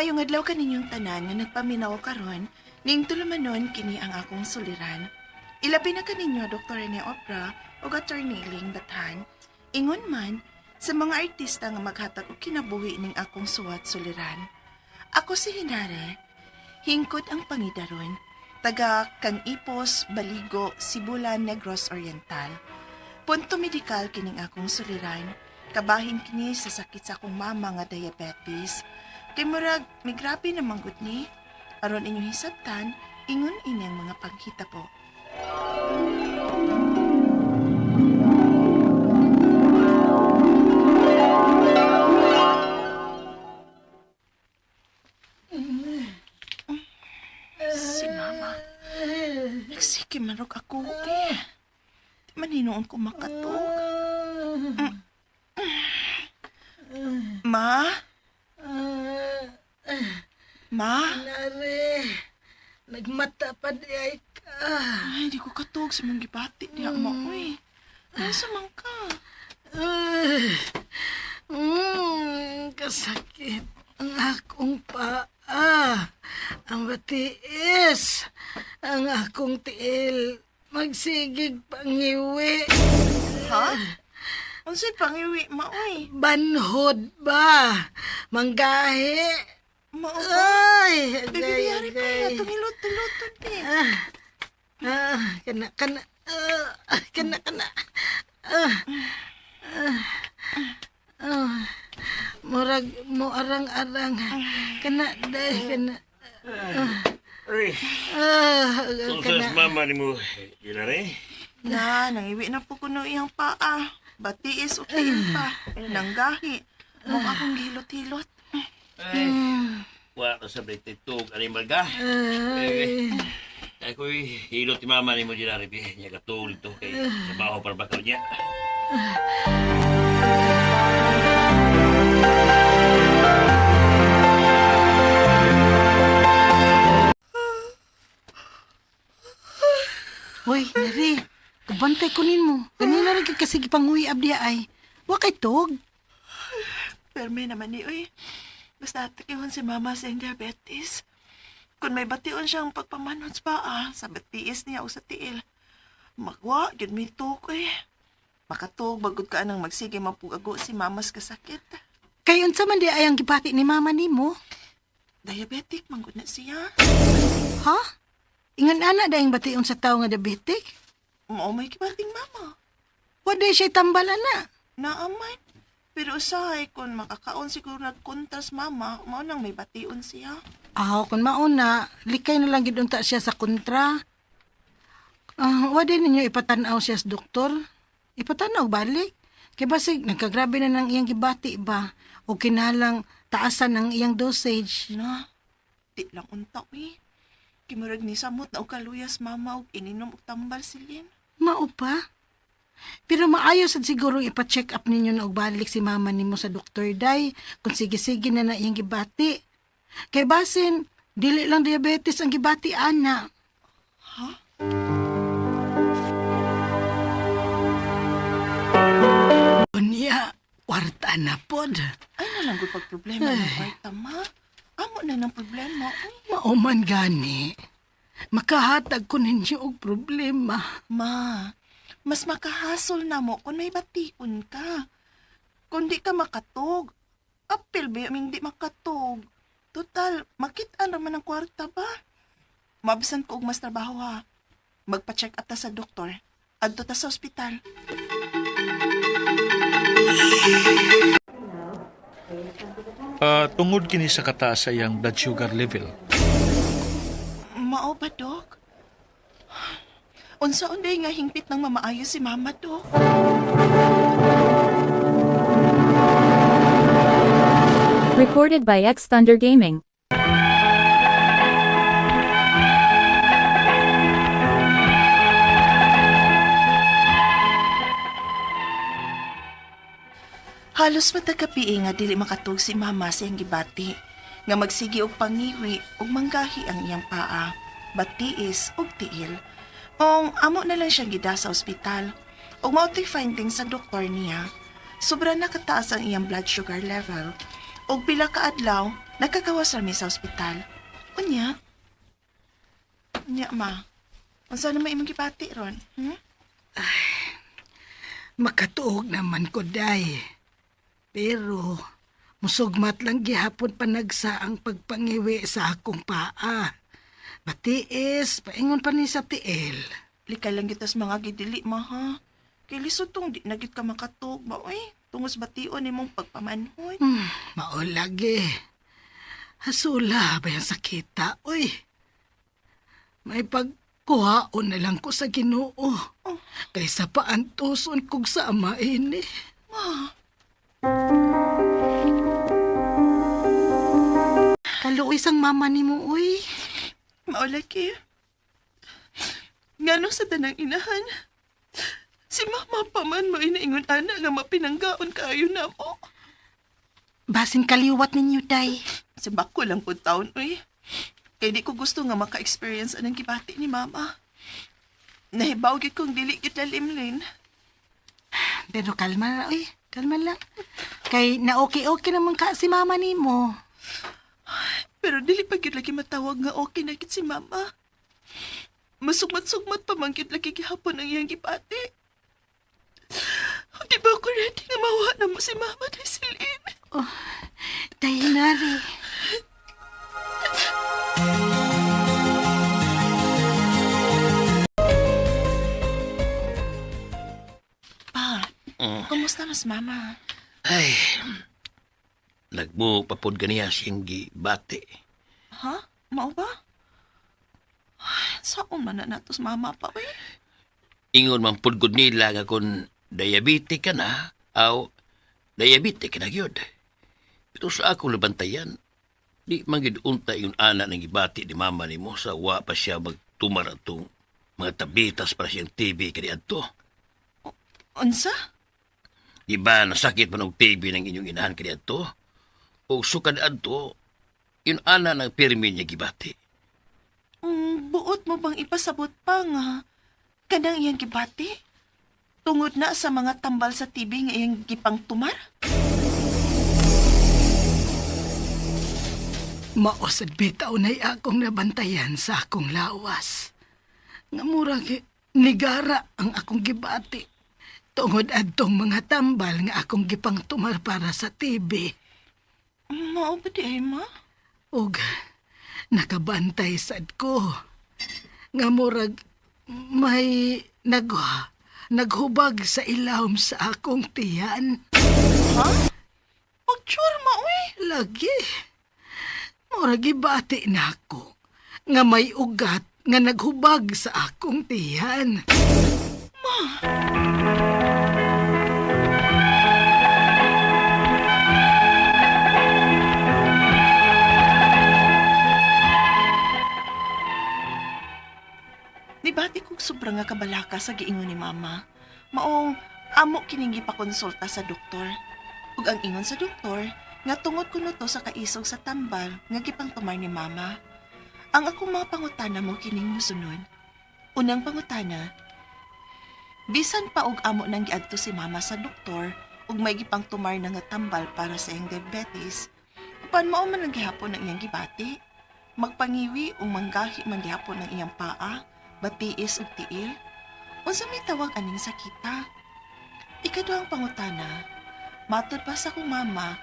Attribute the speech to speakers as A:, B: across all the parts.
A: Maayong adlaw kaninyong tanan nga nagpaminaw karon ning tulumanon kini ang akong suliran. Ilabi na kaninyo Dr. Rene Opra ug Attorney Ling Bathan. Ingon man sa mga artista nga maghatag og kinabuhi ning akong suwat suliran. Ako si Hinare, hingkod ang pangidaron, taga Kang Ipos, Baligo, Sibulan, Negros Oriental. Punto medikal kining akong suliran. Kabahin kini sa sakit sa akong mama nga diabetes. Kay murag, may grabe na manggod ni. Aron inyong hisabtan, ingon ini ang mga paghita po. Si mama. Nagsige man rog ako eh. Di man hinuon ko makatug. Ma? Ma?
B: Nare, nagmata pa di ay ka.
A: Ay, di ko katug sa mong gibati diha mo, uy. Nasa man ka?
B: Ay, kasakit ang akong paa. Ang batiis, ang akong tiil. Magsigig pangiwi.
A: Ha? Unsay pangiwi, ma, uy?
B: Banhod ba? Manggahi.
A: Mao ba?
B: Ay,
A: Baby,
B: agay,
A: biyari pa
B: agay.
A: ya. Tumilot-tulot, eh.
B: Ah, kana, kana. Ah, kana, kana. Ah, ah, ah. Murag mo arang-arang. Kana, day, kana.
C: Uy,
B: Ah,
C: kung
B: kana.
C: sa mama ni mo, Ginare?
A: Na, nangiwi na po kuno iyang paa. Batiis o tiil pa. Nanggahi. Mong akong gihilot-hilot.
C: Ay, wa ka sa bititog, animal ka.
B: Ay,
C: Ay, ko'y hilot ni mama ni mo, Ginare, bi. Niya katulog to kay trabaho para bakaw niya.
B: Hoy, nari. Kabantay ko nimo. Ganina rin kasi gipanguwi abdi ay. Wa kay tog.
A: Perme naman ni, uy. Basta atakihon si mama sa iyang diabetes. Kung may bation siyang pagpamanhod sa paa, sa batiis niya o sa tiil. Magwa, gyud may tuok, uy. Makatug, bagod ka nang magsige mapugago si mamas kasakit.
B: Kay unsa man di ay ang gibati ni mama nimo?
A: Diabetic, manggod na siya.
B: Ha? Ingan ana dayang bation sa tawo nga diabetic?
A: Mao may kibating mama.
B: Wa day siya tambal ana.
A: Naaman. Pero usahay, kung makakaon siguro nagkontras mama, mao nang may bation siya.
B: Ah, kung mauna, likay na lang gid unta siya sa kontra. Ah, wa din ninyo ipatan-aw siya sa doktor. Ipatan-aw balik. Kay basig nagkagrabe na ng iyang gibati ba o kinalang taasan ang iyang dosage.
A: Na, di lang unta, uy. Kimurag ni samot na og kaluyas mama og ininom og tambal silin.
B: Mao pa. Pero maayo sad siguro ipa-check up ninyo na og balik si mama nimo sa doktor day kung sige-sige na na iyang gibati. Kay basin dili lang diabetes ang gibati ana.
A: Ha?
B: Unya, kwarta na pod.
A: Ay na lang gud pag problema ng kwarta, ma. Amo na ng problema, uy.
B: Mauman gani. Makahatag ko ninyo og problema.
A: Ma, mas makahasol na mo kung may bation ka. Kung di ka makatog, apil ba yung di makatog? Total, makit-an raman ang kwarta ba? Mabisan ko og mas trabaho ha. Magpa-check up ta sa doktor. Adto ta sa ospital.
D: Ah, tungod kini sa kataas sa iyang blood sugar level.
A: Mao ba, Dok? Unsa unday nga hingpit ng mamaayo si Mama, Dok?
E: Recorded by X Thunder Gaming.
A: Halos matagabi nga dili makatug si Mama sa iyang gibati. Nga magsigi og pangiwi ug manggahi ang iyang paa, batiis ug tiil. Ong amo na lang siyang gida sa ospital. Ug mao to'y findings sa doktor niya. Sobra na kataas ang iyang blood sugar level. Og pila ka adlaw, nakagawas ra mi sa ospital. Unya. Unya, ma. Unsa na may imong gibati ron? Hmm?
B: Makatuog naman ko, day. Pero, musugmat lang gihapon panagsa ang pagpangiwi sa akong paa. Batiis, paingon pa ni sa tiil.
A: Likay lang kita sa mga gidili, ma, ha? Kay lisod tong di na gid ka makatug ba, uy? Tungos bation nimong pagpamanhoy.
B: Maulagi. Hasula ba yung sakita, uy? May pagkuhaon na lang ko sa Ginoo.
A: Oh.
B: Kaysa paantuson kog sa ama ini.
A: Ma,
B: Kaluoy sang mama ni mo, uy.
A: maulagi. Ngano sa tanang inahan? Si mama pa man mo inaingon ana nga mapinanggaon kaayo na mo.
B: Basin kaliwat ninyo, day.
A: Sa bako lang po taon, uy. Kay di ko gusto nga maka-experience anang gibati ni mama. Nahibaw gyud kong dili gyud lalimlin.
B: Pero kalma na, uy. Kalma lang. Kay na okay-okay naman ka si mama ni mo.
A: Pero dili pa gyud lagi matawag nga okay na gyud si mama. Masugmat-sugmat pa man gyud lagi gihapon ang iyang gibati. Di ba ako ready nga mawa na mo si mama dahil silin?
B: Oh, day nari.
A: Pa, kumusta mas mama?
C: Ay, nagmo papod ganiya siyang gibati.
A: Ha? Mao ba? Ay, Saon man na nato sa mama pa, uy?
C: Ingon man pud gud nila nga kung diabetic ka na, aw diabetic ka na gyud. Pero sa akong labantayan, di man gyud unta yung ana ng gibati ni mama nimo sa wa pa siya magtumar atong mga tabitas para siyang TB kaniadto.
A: Unsa?
C: Di ba nasakit man og TB ng inyong inahan kaniadto? O sukad adto, yun ana ng pirmi niya gibati.
A: Buot mo bang ipasabot pa nga kanang iyang gibati? Tungod na sa mga tambal sa TV nga iyang gipangtumar?
B: Maosad bitaw na'y akong nabantayan sa akong lawas. Nga murag nigara ang akong gibati. Tungod adtong mga tambal nga akong gipangtumar para sa TV.
A: Mao ba di ay, ma?
B: Ug nakabantay sad ko. Nga murag may naghubag sa ilawom sa akong tiyan.
A: Ha? Pagtsur ma, uy!
B: Lagi. Murag gibati na ako nga may ugat nga naghubag sa akong tiyan.
A: Nibati kong sobrang nga kabalaka sa giingon ni mama. Maong amo kining gipakonsulta sa doktor. Ug ang ingon sa doktor, nga tungod kuno to sa kaisog sa tambal nga gipangtumar ni mama. Ang akong mga pangutana mo kining musunod. Unang pangutana, bisan pa og amo nang giadto si mama sa doktor ug may gipangtumar na nga tambal para sa iyang diabetes, apan mao man ang gihapon ang iyang gibati. Magpangiwi o manggahi man gihapon ang iyang paa, batiis ug tiil. Unsa may tawag aning sakita? Ikaduhang pangutana, matud pa sa akong mama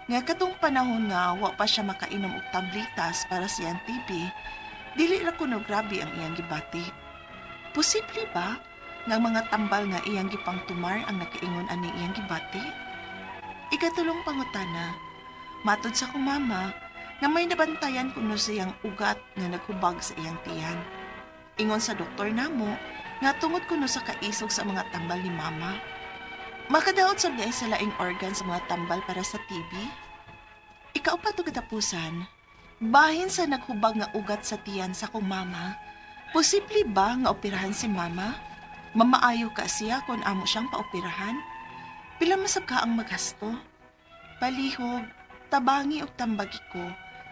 A: nga katong panahon nga wa pa siya makainom og tablitas para sa iyang TB, dili ra kuno grabe ang iyang gibati. Posible ba nga ang mga tambal nga iyang gipangtumar ang nakaingon aning iyang gibati? Ikatulong pangutana, matud sa akong mama nga may nabantayan kuno siyang ugat nga naghubag sa iyang tiyan. Ingon sa doktor namo nga tungod kuno sa kaisog sa mga tambal ni mama. Makadaot sab niya sa laing organ sa mga tambal para sa TB. Ikaw pa to katapusan. Bahin sa naghubag nga ugat sa tiyan sa kong mama, posible ba nga operahan si mama? Mamaayo ka siya kung amo siyang paoperahan? Pila masab ka ang magasto? Palihog, tabangi og tambagi ko,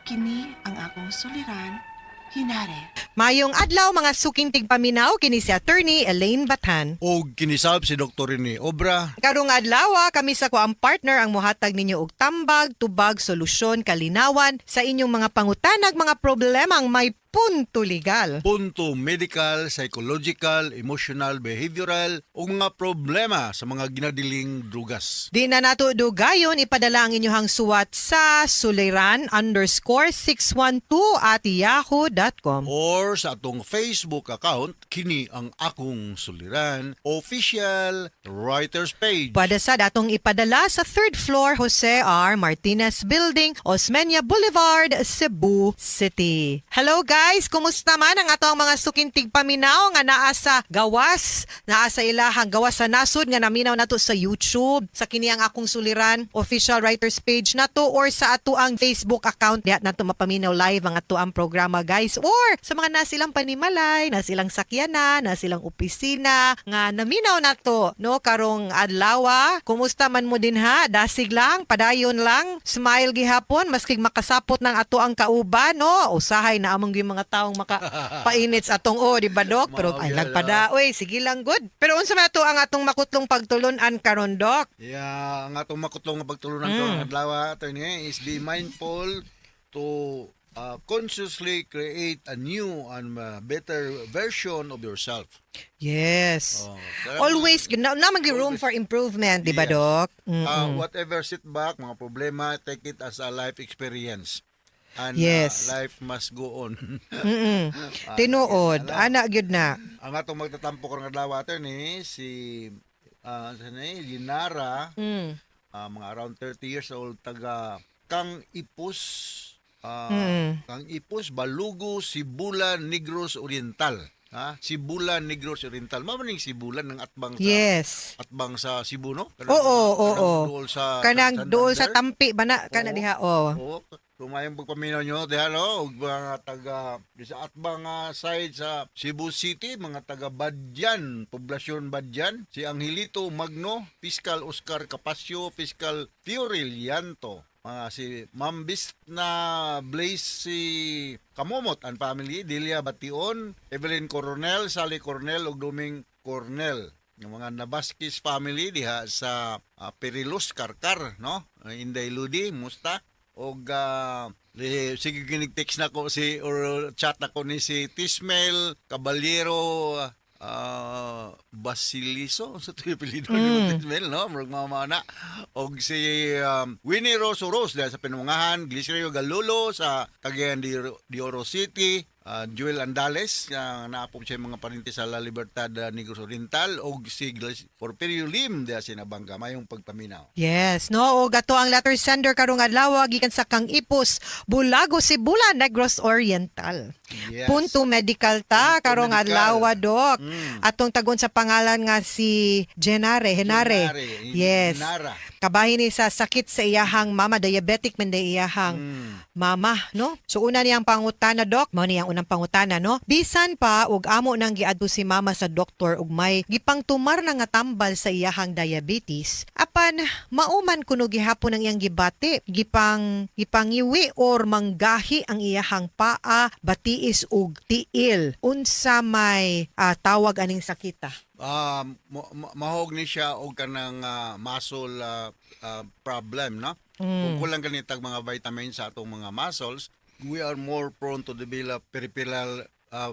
A: kini ang akong suliran. Hinare.
F: Mayong adlaw, mga suking tigpaminaw, kini si Attorney Elaine Bathan.
G: O kinisab si Dr. Rene Obra.
F: Karong adlaw, kami sa kuang partner ang mohatag ninyo og tambag, tubag, solusyon, kalinawan sa inyong mga pangutanag, mga problemang may punto legal.
G: Punto medical, psychological, emotional, behavioral o mga problema sa mga ginadiling drugas.
F: Di na nato dugayon, ipadala ang inyong suwat sa suliran_612@yahoo.com.
G: Or sa atong Facebook account, kini ang akong suliran, official writers page.
F: Pwede sa datong ipadala sa third floor, Jose R. Martinez Building, Osmeña Boulevard, Cebu City. Hello guys, kumusta man ang atong mga suking tigpaminaw nga naa sa gawas, naa sa ilahang gawas sa nasod nga naminaw nato sa YouTube, sa kini ang akong suliran official writers page nato or sa ato ang Facebook account diha nato mapaminaw live ang ato ang programa, guys, or sa mga nasilang panimalay, nasilang sakyanan, nasilang opisina nga naminaw nato, no, karong adlaw. Kumusta man mo din ha? Dasig lang, padayon lang, smile gihapon maski makasapot ng ato ang kauban, no? Usahay na among gyud mga taong makapainit sa atong, oh, di ba, Dok? Pero
G: Mao
F: ay
G: gyud,
F: lagpada, oy, sige lang good. Pero unsa man ato ang atong makutlong pagtulun-an karon, Dok?
G: Yeah, ang atong makutlong nga pagtulunan karong adlaw, attorney, is be mindful to consciously create a new and better version of yourself.
F: Yes.
G: Oh, kaya-
F: Always na naman gyud room for improvement, di ba,
G: Yes.
F: Dok?
G: Whatever setback, mga problema, take it as a life experience. And life must go on.
F: Tinuod, ana gyud na.
G: Ang atong magtatampo karong adlaw, attorney, si sa ni Linara, mga around 30 years old, taga Kang Ipus, Kang Ipus, Balugo, Sibulan, Negros Oriental. Ha? Sibulan, Negros Oriental. Mao man ning Sibulan ng atbang sa atbang sa Cebu, no?
F: Oo, oo,
G: Kanang
F: oo.
G: Dool sa
F: Kanang dool sa
G: Santander.
F: Tampi ba na kana diha, oh.
G: Oo. Kumayong pagpaminaw nyo, diha no, og mga taga di sa atbang side sa Cebu City, mga taga Badyan, poblasyon Badyan, si Angelito Magno, Fiscal Oscar Capasio, Fiscal Fioril Llanto, mga si Ma'am na Blaze si Kamomot and family, Delia Bation, Evelyn Coronel, Sally Coronel ug Duming Cornel. Yung mga Nabaskis family diha sa Perilos Karkar, no? Inday Ludi, musta? Og sige kinig text na ko si or chat na ko ni si Tismel Caballero Basiliso sa tuyo apelyido ni Tismel, no? Murag mama na og si Winnie Rose Oros diha sa Pinungahan, Glicerio Galulo sa Cagayan de Oro City, Joel Andales naapok siya mga parinti sa La Libertad, Negros Oriental og si Porfirio Lim diha sa Nabangga. Mayong pagpaminaw.
F: Yes, no, og ato ang letter sender karong adlaw gikan sa Kang Ipos, Bulago, Sibulan, Negros Oriental.
G: Yes.
F: Punto medical ta
G: Punto
F: karong
G: medical.
F: adlaw, Dok. Atong tagon sa pangalan nga si Jenare, Henare.
G: Henare,
F: Yes.
G: Henara.
F: Kabahin ni sa sakit sa iyahang mama, diabetic man day iyahang mama, no? So una niyang pangutana, Dok, mao niyang unang pangutana, no? Bisan pa og amo nang giadto si mama sa doktor ug may gipangtumar na nga tambal sa iyahang diabetes, apan mauman kuno gihapon ang iyang gibati, gipangiwi or manggahi ang iyahang paa, batiis ug tiil. Unsa may tawag aning sakita?
G: Mahog ni siya og kanang muscle problem, no? Kung kulang ganitag mga vitamins sa atong mga muscles, we are more prone to develop peripheral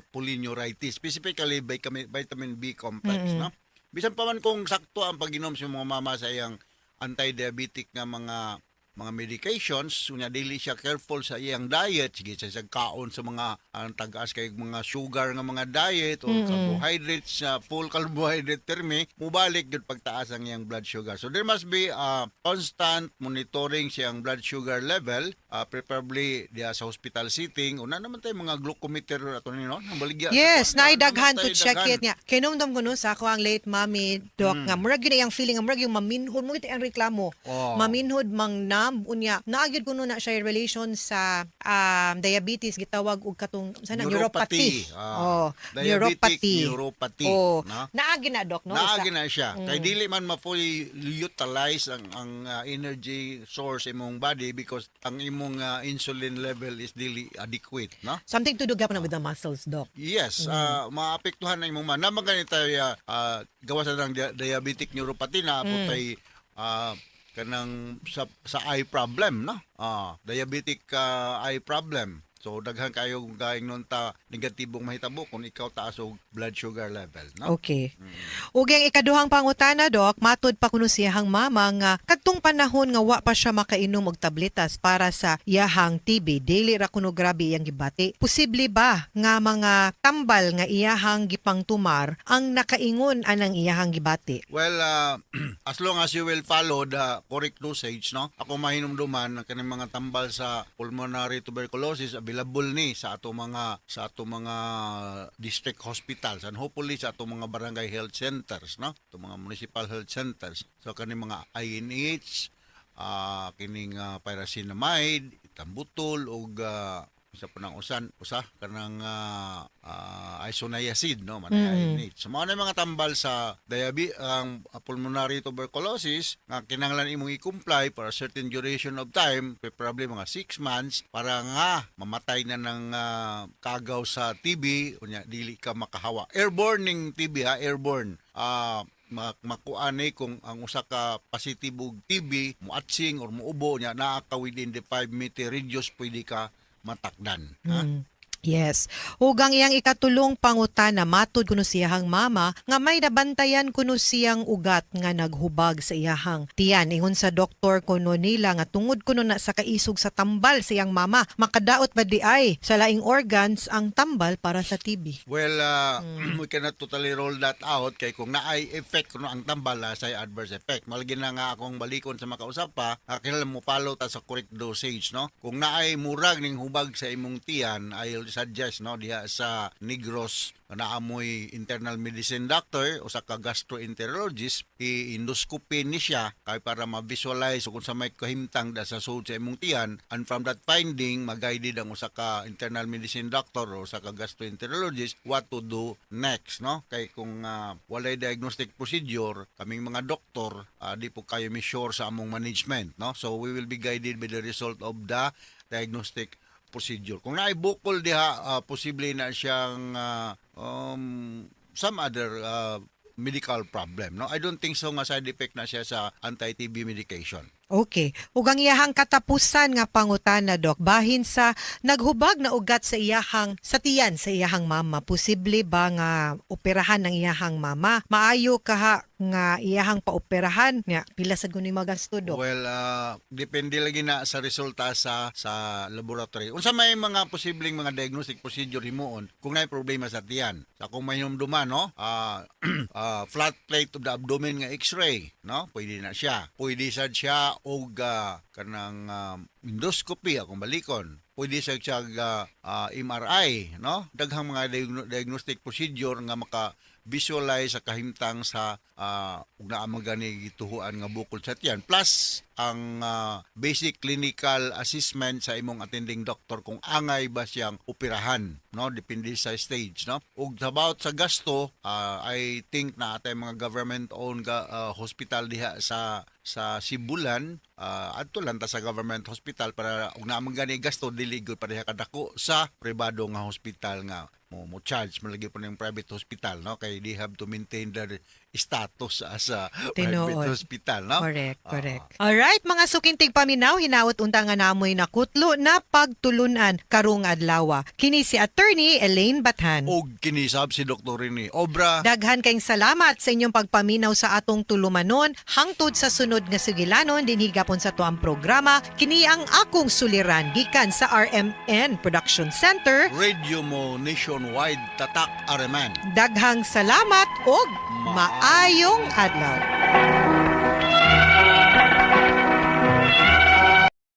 G: polyneuritis, specifically vitamin vitamin B complex, no? Bisan pa man kung sakto ang pag-inom sa mga mama sa iyang anti-diabetic nga mga medications, unya dili siya careful sa iyang diet, sige siya sa kaon sa mga ang tagas kay mga sugar nga mga diet o carbohydrates, full carbohydrate termi, mubalik gyud pagtaas ang iyang blood sugar. So there must be a constant monitoring siyang blood sugar level, preferably diha sa hospital setting. Una naman tayo mga glucometer ato ni, no, nang baligya sa
F: Yes,
G: kuwan,
F: naay daghan
G: naman
F: to
G: tayo
F: check
G: daghan.
F: it niya. Kinumdum ko nun sa ako ang late mommy, Doc, nga murag yun ang feeling, nga murag yung maminhod mo ito ang reklamo.
G: Oh.
F: Maminhod mang nam unya. Naagid ko nun na siya relation sa diabetes gitawag og katong sana neuropathy.
G: Ah,
F: Oh,
G: diabetic
F: neuropathy.
G: neuropathy,
F: Oh,
G: no?
F: naagi na, Doc, no?
G: Naagi
F: Isa.
G: na siya. Kay dili man ma-fully utilize ang energy source imong body because ang imong imong insulin level is dili adequate, no?
F: Something to do gapon na with the muscles, doc.
G: Yes, maapektuhan na imong man. Naman ganito tayo gawas na ng diabetic neuropathy na po tay kanang sa eye problem, no? Diabetic eye problem. So daghan kayo gaing nun ta negatibong mahitabo kung ikaw taas og blood sugar level, no?
F: Okay. Ug ang ikaduhang pangutana, Dok, matud pa kuno siyahang mama nga kadtong panahon nga wa pa siya makainom og tabletas para sa iyahang TB, dili ra kuno grabe iyang gibati. Posible ba nga mga tambal nga iyahang gipangtumar ang nakaingon anang iyahang gibati?
G: Well, as long as you will follow the correct dosage, no? Ako mahinumduman ang kaning mga tambal sa pulmonary tuberculosis available ni sa ato mga district hospitals and hopefully sa ato mga barangay health centers, no? Ato mga municipal health centers. So kaning mga INH, kining pyrazinamide, ethambutol ug isa pa ng usan usa kanang isoniazid, no, man INH. So mao na yung mga tambal sa diabetes, ang pulmonary tuberculosis nga kinahanglan imong i-comply for a certain duration of time, preferably mga 6 months, para nga mamatay na ng kagaw sa TB unya dili ka makahawa. Airborne ning TB ha, airborne. Makuan ni kung ang usa ka positibo og TB muatsing or muubo nya naa ka within the 5 meter radius, pwede ka matakdan, ha?
F: Yes. Ug ang iyang ikatulong pangutana, matud kuno siyahang mama nga may nabantayan kuno siyang ugat nga naghubag sa iyahang tiyan. Ingon sa doktor kuno nila nga tungod kuno na sa kaisog sa tambal sa iyang mama, makadaot ba di ay sa laing organs ang tambal para sa TB?
G: Well, we cannot totally roll that out kay kung naay effect kuno ang tambal, sa adverse effect. Malagi na nga akong balikon sa makausap pa, kinahanglan mo follow ta sa correct dosage, no? Kung naay murag ning hubag sa imong tiyan, I'll suggest, no, diha sa Negros naamoy internal medicine doctor o sa ka gastroenterologist, i-endoscopy ni siya kay para ma-visualize kung sa may kahimtang da sa sulod sa imong tiyan, and from that finding mag-guided ang usa ka internal medicine doctor o usa ka gastroenterologist what to do next, no? Kay kung walay diagnostic procedure, kaming mga doktor di po kayo mi sure sa among management, no? So we will be guided by the result of the diagnostic procedure. Kung naay bukol diha, posible na siyang some other medical problem, no? I don't think so nga side effect na siya sa anti-TB medication.
F: Okay. Ug ang iyahang katapusan nga pangutana, Dok, bahin sa naghubag na ugat sa iyahang sa tiyan sa iyahang mama, posible ba nga operahan ng iyahang mama? Maayo kaha nga iyahang paoperahan nga pila sa kuno magasto, Dok?
G: Well, depende lagi na sa resulta sa laboratory. Unsa may mga posibleng mga diagnostic procedure himuon kung naay problema sa tiyan? Sa akong mahinumduman, no? Flat plate of the abdomen nga x-ray, no? Pwede na siya. Pwede sad siya og kanang endoscopy, akong balikon. Pwede sad siya MRI, no? Daghang mga diagnostic procedure nga maka visualize sa kahimtang sa ug naa man gani gituhuan nga bukol sa tiyan, plus ang basic clinical assessment sa imong attending doctor kung angay ba siyang operahan, no? Depende sa stage, no? Ug about sa gasto, I think na atay mga government owned hospital diha sa Sibulan, adto lang ta sa government hospital para ug naa man gani gasto, dili gyud pareha kadako sa pribado nga hospital nga mo charge man lagi po ng private hospital, no? Kay they have to maintain their status as a private
F: Tinuod.
G: Hospital, no?
F: Correct, correct. Alright, mga suking tigpaminaw, hinaot unta nga namoy nakutlo na pagtulunan karong adlaw. Kini si Attorney Elaine Bathan.
G: Og kinisab si Dr. Rene Obra.
F: Daghan kayong salamat sa inyong pagpaminaw sa atong tulumanon hangtod sa sunod nga sugilanon dinhi gapon sa tuang programa. Kini ang Akong Suliran gikan sa RMN Production Center.
G: Radio mo nationwide, Tatak RMN.
F: Daghang salamat og maayong adlaw.